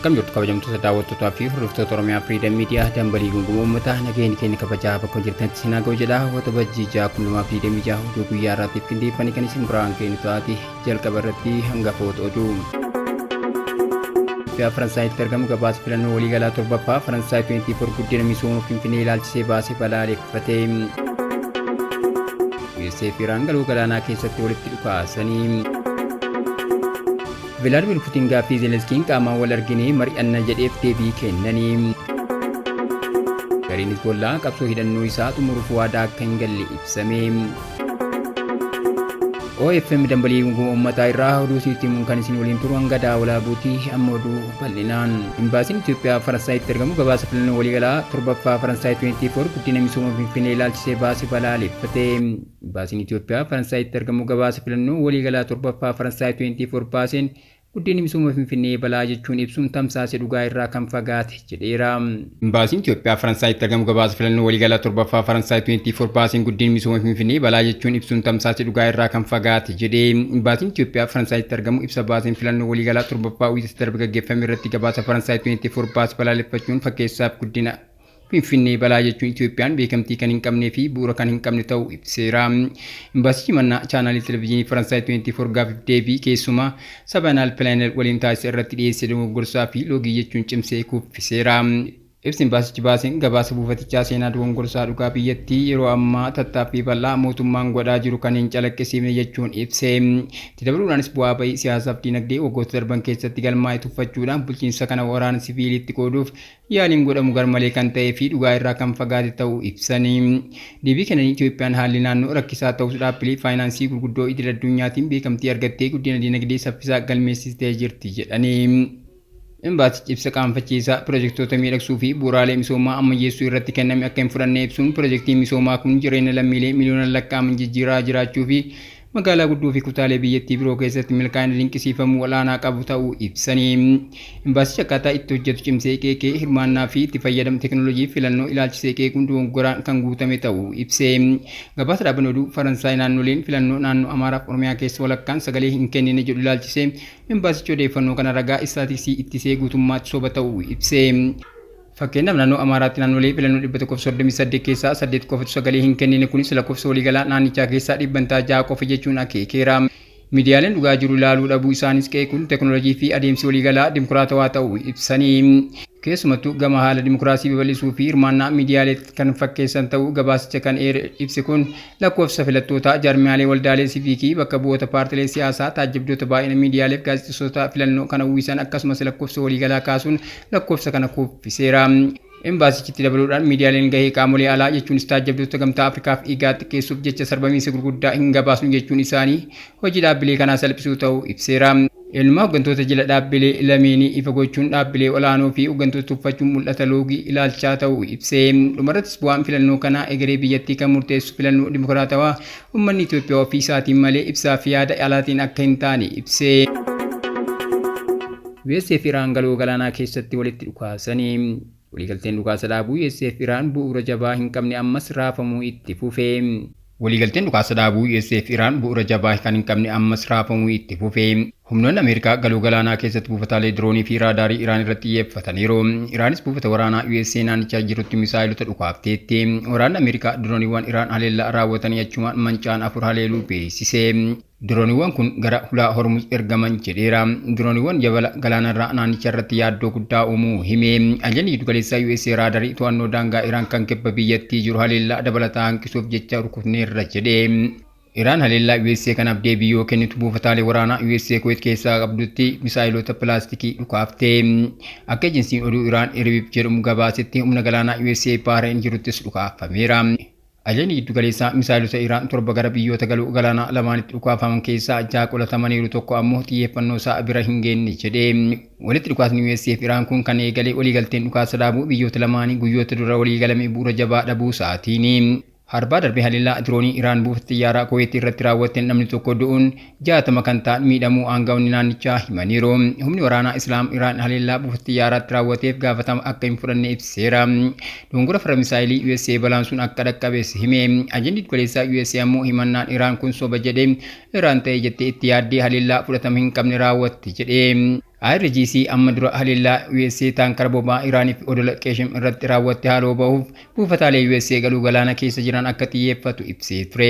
Akkam jirtu kabajamtoota daawwattootaa fi hordoftoota Oromiyaa Firiidam Miidiyaa dambalii gungumaa uummataa nageenyi keenya kabajaa bakka jirtanitti isin haa ga'u jedha. Waxabajjii 6 2026 oduu guyyaa har'aatiif qindeeffame kan isin biraan geenyu taati jalqaba irratti hangafoota oduu. Itoophiyaa Faransaayitti argamu gabaasa filannoo waliigalaa torbaffaa Faransaay 24 guddina misooma Finfinnee ilaalchisee baase balaaleffate. USA fi Iraan galoo galaanaa keessatti walitti dhukaasanii. Vilaadimir Putiin gaaffii Zelenskiin qaamaan wal arginee mari'anna jedheef deebii kennanii. Gareen Hizbollaa qabsoo hidhannoo isaa xumuruuf waadaa akka hin galle ibsame. OFM dambalii gunguma uummataa irraa oduu isinitti himuun kan isin waliin turu hanga daawwalaa buutii amma oduu bal'inaan. Imbaasiin Itoophiyaa Faransaayitti argamu gabaasa filannoo waliigalaa torbaffaa Faransaay 24 guddina misooma Finfinnee ilaalchisee baase balaaleffate. Imbaasiin Itoophiyaa Faransaayitti argamu gabaasa filannoo waliigalaa torbaffaa Faransaay 24 baaseen guddinni misooma Finfinnee balaa jechuun ibsuun tamsaase dhugaa irraa kan fagaate jedheera. Imbaasiin Itoophiyaa Faransaayitti argamu gabaasa filannoo waliigalaa torbaffaa Faransaay 24 baaseen guddinni misooma Finfinnee balaa jechuun ibsuun tamsaase dhugaa irraa kan fagaate jedhe. Imbaasiin Itoophiyaa Faransaayitti argamu ibsa baaseen filannoo waliigalaa torbaffaa Wiixata darbe gaggeeffame irratti gabaasa Faransaay 24 baase balaaleffachuun fakkeessaaf guddina Finfinnee balaa jechuun Itoophiyaan beekamtii kan hin qabnee fi bu'uura kan hin qabne ta'uu ibseera. Imbaasichi mannaa chaanaalii televijiinii Faransaay 24 gaaffiif deebii keessumaa Sabaanaal Pilaanel waliin taasise irratti dhiyeesse dogoggorsaa fi loogii jechuun cimsee kuffiseera. Ibsi imbaasichi baaseen gabaasa buufatichaa seenaa dogongorsaa dhugaa biyyattii yeroo ammaa tattaaffii bal'aa mootummaan godhaa jiru kan hin calaqqisiifne jechuun ibse. Itti dabaluudhaanis bu'aa ba'ii siyaasaaf diinagdee waggoota darban keessatti galmaa'e tuffachuudhaan bulchiinsa kana waraana siviiliitti qooduuf yaaliin godhamu garmalee kan ta'ee fi dhugaa irraa kan fagaate ta'uu ibsanii. Deebii kennaniin Itoophiyaan haalli naannoo rakkisaa ta'us dhaabbilee faayinaansii gurguddoo idil addunyaatiin beekamtii argattee guddina dinagdee saffisaa galmeessistee jirti jedhanii. Imbaasichi ibsa qaanfachiisaa pirojektoota miidhagsuu fi bu'uuraalee misoomaa ammayyeessuu irratti kenname akka hin fudhanne ibsuun pirojektiin misoomaa kun jireenya lammiilee miliyoonaan lakkaa'aman jijjiiraa jiraachuu fi magaalaa guddoo fi kutaalee biyyattii biroo keessatti milkaa'ina dinqisiifamuu ol'aanaa qabu ta'uu ibsanii. Imbaasichi akkaataa itti hojjetu cimsee qeeqee hirmaannaa fi itti fayyadama teekinooloojii filannoo ilaalchisee qeequun dogoggoraan kan guutame ta'uu ibse. Gabaasa dhaabbanni oduu Faransaay naannoleen filannoo naannoo Amaaraaf Oromiyaa keessa walakkaan sagalee hin kennine jedhu ilaalchisee imbaasichi odeeffannoo kana ragaa istaatiksii ittisee guutummaatti soba ta'uu ibse. Fakkeenyaaf naannoo Amaaraatti naannolee filannoo 138 keessaa 8 qofatu sagalee hin kennine kunis lakkoofsa waliigalaa naannichaa keessaa dhibbantaa 6 qofa jechuun akeekeera. Miidiyaaleen dhugaa jiru ilaaluu dhabuu isaanis qeequun teknoolojii fi adeemsi waliigalaa dimokiraatawaa ta'uu ibsanii. Keessumattuu gama haala dimokiraasii babal'isuu fi hirmaannaa miidiyaalee kan fakkeessan ta'uu gabaasicha kan eere ibsi kun lakkoofsa filattootaa jaarmiyaalee waldaalee siviikii bakka bu'oota paartilee siyaasaa taajjabdoota baay'ina miidiyaalee fi gaazexeessota filannoo kana uwwisan akkasumas lakkoofsa waliigalaa kaasuun lakkoofsa kana kuffiseera. Embaasichi itti dabaluudhaan miidiyaaleen gahee qaamolee alaa jechuunis taajjabdoota Gamtaa Afrikaa fi IGAD xiqqeessuuf jecha sarbamiinsa gurguddaa hin gabaasnu jechuun isaanii hojii dhaabbilee kanaa salphisuu ta'uu ibseera. Eenyummaa hoggantoota jila dhaabbilee lameenii ifa gochuun dhaabbilee olaanoo fi hoggantoota tuffachuun mul'ata loogii ilaalchaa ta'uu ibse. Dhumarrattis bu'aan filannoo kanaa egeree biyyattii kan murteessu filannoo dimokiraatawaa uummanni Itoophiyaa ofii isaatiin malee ibsaa fi yaada alaatiin akka hin taane ibse. USA fi Iraan galoo galaanaa keessatti walitti dhukaasanii. Waliigalteen dhukaasa dhaabuu USA fi Iraan bu'uura jabaa hin qabne ammas raafamuu itti fufe. Waliigalteen dhukaasa dhaabuu USA fi Iraan bu'uura jabaa kan hin qabne ammas raafamuu itti fufe. Humnoonni Ameerikaa galoo galaanaa keessatti buufataalee diroonii fi raadaarii Iraan irratti xiyyeeffataniiru. Iraanis buufata waraanaa USA naannichaa jirutti misaayilota dhukaafteetti. Waraanni Ameerikaa dirooniiwwan Iraan haleellaa raawwatanii achumaan mancaan afur haleeluu beeksise. Dirooniiwwan kun gara hulaa Hormuz ergaman jedheera. Dirooniiwwan jabala galaanarraa naannicha irratti yaaddoo guddaa uumuu hime. Ajajni giddugaleessaa USA raadarii to'annoo daangaa Iraan kan kibba biyyattii jiru haleellaa dabalataa hanqisuuf jecha rukutneerra jedhe. Iraan haleellaa USA kanaaf deebii yoo kennitu buufataalee waraanaa USA Kuwait keessaa qabdutti misaayilota pilaastikii dhukaafte. Akka ejensiin oduu Iraan Iribib jedhamu gabaasetti humna galaanaa USA Baahireen jiruttis dhukaafameera. Ajajni giddugaleessaa misaayilota Iraan torba gara biyyoota galoo galaanaa lamaanitti dhukaafaman keessaa ja'a qolatamaniiru tokko ammoo xiyyeeffannoo isaa bira hin geenne jedhe. Walitti dhukaasni USA fi Iraan kun kan eegale waliigalteen dhukaasa dhaabuu biyyoota lamaanii guyyoota dura waliigalame bu'uura jabaa dhabuu isaatiini. Harbaa darbee haleellaa diroonii Iraan buufata xiyyaaraa Kuweet irratti raawwatteen namni tokko du'uun 60 kan ta'an miidhamuu aangawoonni naannichaa himaniiru. Humni waraanaa Islaam Iraan haleellaa buufata xiyyaaraatti raawwateef gaafatama akka hin fudhanne ibseera. Dogongora farra misaayilii USA balaan sun akka dhaqqabes hime. Ajajni giddugaleessaa USA ammoo himannaan Iraan kun soba jedhee Iraan ta'e jettee itti yaaddee haleellaa fudhatama hin qabne raawwatte jedhe. IRGC amma dura haleellaa USA taankara boba'aa Iraanii fi odola Qeeshim irratti raawwatte haaloo bahuuf buufataalee USA galuu galaana keessa jiran akka xiyyeeffatu ibsee ture.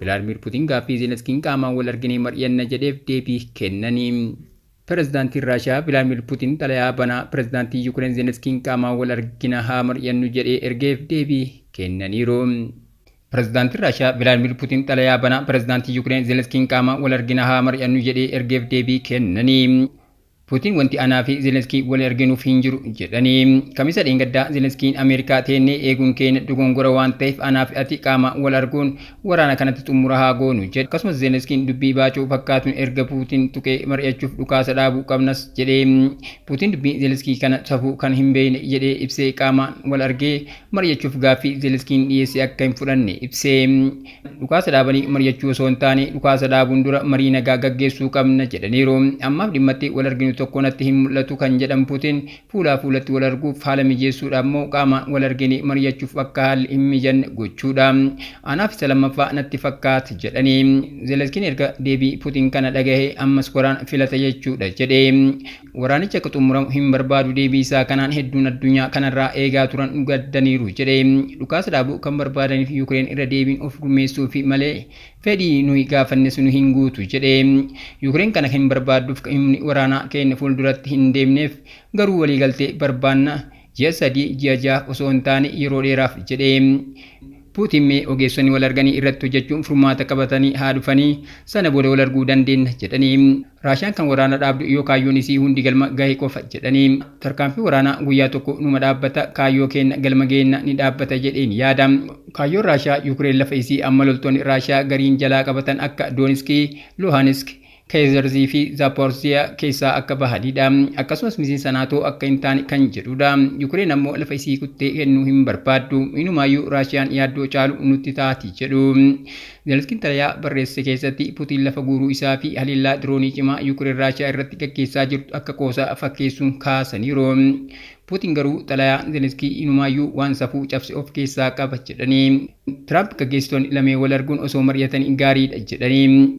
Vilaadimiir Putiin gaaffii Zelenskiin qaamaan wal arginee mari'anna jedheef deebii kennanii. Pirezidaantiin Raashiyaa Vilaadimiir Putiin xalayaa banaa pirezidaantii Yuukireen Zelenskiin qaamaan wal argina haa mari'annu jedhee ergeef deebii kennaniiru. Pirezidaantiin Raashiyaa Vilaadimiir Putiin xalayaa banaa pirezidaantii Yuukireen Zelenskiin qaamaan wal argina haa mari'annu jedhee ergeef deebii kennanii. Putiin wanti anaa fi Zelenskii wal arginuuf hin jiru jedhanii. Kamisa dheengaddaa Zelenskiin Ameerikaa teennee eeguun keenya dogongora waan ta'eef anaa fi ati qaama wal arguun waraana kanatti xumura haa goonu jedhe. Akkasumas Zelenskiin dubbii baacoo fakkaatuun erga Putiin tuqee mari'achuuf dhukaasa dhaabuu qabnas jedhee. Putiin dubbii Zelenskii kana safuu kan hin beekne jedhee ibsee qaamaan wal argee mari'achuuf gaaffii Zelenskiin dhiyeesse akka hin fudhanne ibsee. Dhukaasa dhaabanii mari'achuu osoo hin taane dhukaasa dhaabuun dura marii nagaa gaggeessuu qabna jedhaniiru. Ammaaf dhimmatti wal arginu tokko natti hin mul'atu kan jedhan Putiin fuulaa fuulatti wal arguuf haala mijeessuudha immoo qaamaan wal argine mari'achuuf akka haalli hin mijanne gochuudha. Anaaf isa lammaffaa natti fakkaata jedhanii. Zelenskiin erga deebii Putiin kana dhagahe ammas waraana filata jechuudha jedhee. Waraanichi akka xumuramu hin barbaadu deebii isaa kanaan hedduun addunyaa kanarraa eegaa turan gaddaniiru jedhee. Dhukaasa dhaabuu kan barbaadaniif Yuukireen irra deebiin of gurmeessuu fi malee fedhii nuyi gaafanne sun hin guutu jedhee. Yuukireen kana hin barbaadduuf humni waraanaa keenya fuulduratti hin deemneef garuu waliigaltee barbaanna ji'a 3 ji'a 6 osoo hin taane yeroo dheeraaf jedhee. Puutiin mee ogeessonni wal arganii irratti hojjechuun furmaata qabatanii haa dhufanii sana booda wal arguu dandeenya jedhanii. Raashiyaan kan waraana dhaabdu yoo kaayyoon isii hundi galma gahe qofa jedhanii. Tarkaanfii waraanaa guyyaa tokko numa dhaabbata kaayyoo keenya galma geenna ni dhaabbata jedheen yaada. Kaayyoon Raashiyaa Yuukireen lafa isii amma loltoonni Raashiyaa gariin jalaa qabatan akka Dooniskii, Luhaanisk, Keezarzii fi Zaaporziyaa keessaa akka bahanidha. Akkasumas miseensa naatoo akka hin taane kan jedhudha. Yuukireen ammoo lafa isii kuttee kennuu hin barbaaddu. Inumaayyuu Raashiyaan yaaddoo caalu nutti taati jedhu. Zelenskiin xalayaa barreesse keessatti Putiin lafa guuruu isaa fi haleellaa diroonii cimaa Yuukireen Raashiyaa irratti gaggeessaa jirtu akka qoosaa fakkeessuun kaasaniiru. Putiin garuu xalayaa Zelenskii inumaayyuu waan safuu cabse of keessaa qaba jedhanii. Tiraamp gaggeessitoonni lameen wal arguun osoo mari'atanii gaariidha jedhanii.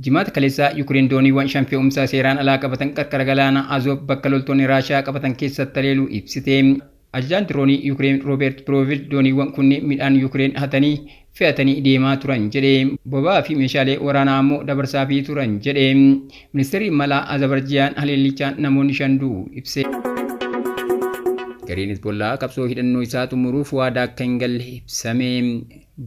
Jimaata kaleessaa Yuukireen dooniiwwan shan fe'umsaa seeraan alaa qabatan qarqara galaana Azoof bakka loltoonni Raashiyaa qabatan keessatti haleeluu ibsite. Ajajaan diroonii Yuukireen Roobeert Biroovid dooniiwwan kunneen midhaan Yuukireen hatanii fe'atanii deemaa turan jedhe. Boba'aa fi meeshaalee waraanaa ammoo dabarsaafii turan jedhe. Ministeerri imalaa Azerbajiyaan haleellichaan namoonni 5 du'uu ibse. Gareen Hezbollaa qabsoo hidhannoo isaa xumuruuf waadaa akka hin galle ibsame.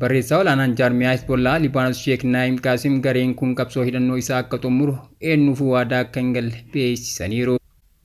Barreessaa olaanaan jaarmiyaa Hezbollaa Libaanos Sheek Naayim Qaasim gareen kun qabsoo hidhannoo isaa akka xumuru eenyuufuu waadaa akka hin galle beeksisaniiru.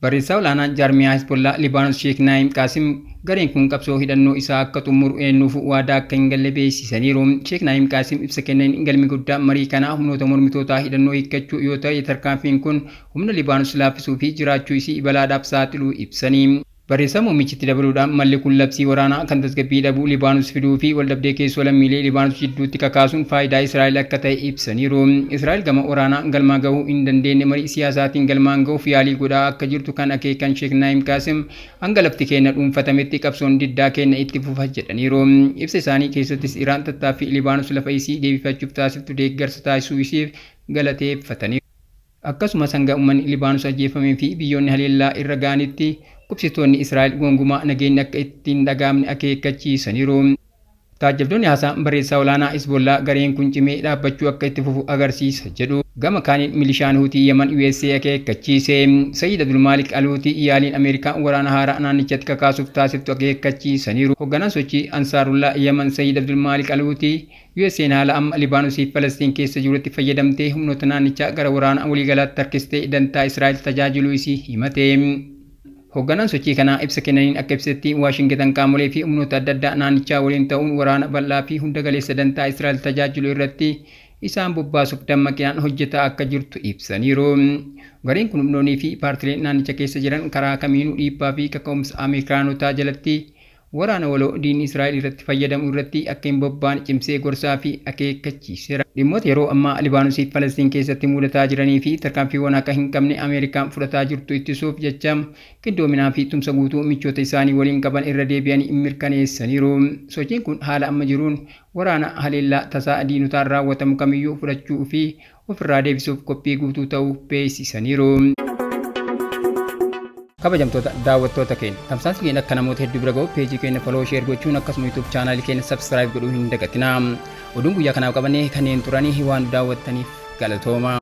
Barreessaa olaanaan jaarmiyaa Hezbollaa Libaanos Sheek Naayim Qaasim gareen kun qabsoo hidhannoo isaa akka xumuru eenyuufuu waadaa akka hin galle beeksisaniiru. Sheek Naayim Qaasim ibsa kennaniin galmi guddaa marii kanaa humnoota mormitootaa hidhannoo hiikkachuu yoo ta'e tarkaanfiin kun humna Libaanos laaffisuu fi jiraachuu isii balaadhaaf saaxiluu ibsanii. Barreessaa muummichitti dabaluudhaan malli kun labsii waraanaa kan tasgabbii dhabuu Libaanos fiduu fi waldhabdee keessoo lammiilee Libaanos jidduutti kakaasuun faayidaa Israa'el akka ta'e ibsaniiru. Israa'el gama waraanaa galmaa gahuu hin dandeenye marii siyaasaatiin galmaan gahuuf yaalii godhaa akka jirtu kan akeekan Sheek Naayim Qaasim hanga lafti keenya dhuunfatametti qabsoon diddaa keenya itti fufa jedhaniiru. Ibsa isaanii keessattis Iraan tattaaffii Libaanos lafa isii deebifachuuf taasiftu deeggarsa taasisuu isiif galateeffataniiru. Akkasumas hanga uummanni Libaanos ajjeefamee fi biyyoonni haleellaa irra ga'anitti qubsitoonni Israa'el gonkumaa nageenyi akka itti hin dhaga'amne akeekkachiisaniiru. Taajjabdoonni haasaa barreessaa olaanaa Hezbollaa gareen kun cimee dhaabbachuu akka itti fufu agarsiisa jedhu. Gama kaaniin milishaan Huutii Yaman USA akeekkachiise. Sayyid Abdulmaalik Al-Huutii yaaliin Ameerikaa waraana haaraa naannichatti kakaasuuf taasiftu akeekkachiisaniiru. Hoogganaan sochii Ansaarullaa Yaman Sayyid Abdulmaalik Al-Huutii USA'n haala amma Libaanosii fi Falastiin keessa jirutti fayyadamtee humnoota naannichaa gara waraana waliigalaatti harkistee dantaa Israa'el tajaajiluu isii himate. Hoogganaan sochii kanaa ibsa kennaniin akka ibsetti Waashingitan qaamolee fi humnoota adda addaa naannichaa waliin ta'uun waraana bal'aa fi hunda galeessa dantaa Israa'el tajaajilu irratti isaan bobbaasuuf dammaqinaan hojjetaa akka jirtu ibsaniiru. Gareen kun humnoonnii fi paartileen naannicha keessa jiran karaa kamiinuu dhiibbaa fi kaka'umsa Ameerikaanotaa jalatti Waraana waloo diinni Israa'el irratti fayyadamu irratti akka hin bobba'an cimsee gorsaa fi akeekkachiiseera. Dhimmoota yeroo ammaa Libaanosii fi Falastiin keessatti mudataa jiranii fi tarkaanfiiwwan akka hin qabne Ameerikaan fudhataa jirtu ittisuuf jecha qindoominaa fi tumsa guutuu michoota isaanii waliin qaban irra deebi'anii mirkaneessaniiru. Sochiin kun haala amma jiruun waraana haleellaa tasaa diinotaan raawwatamu kamiyyuu fudhachuu fi ofirraa deebisuuf qophii guutuu ta'uu beeksisaniiru. Kabajamtoota daawwattoota keenya, tamsaasni keenya akka namoota hedduu bira ga'u peejii keenya follow, share gochuun akkasuma YouTube chaanaalii keenya subscribe godhuu hin dagatinaa. Oduun guyyaa kanaaf qabannee kanneen turanii waan daawwattaniif galatooma.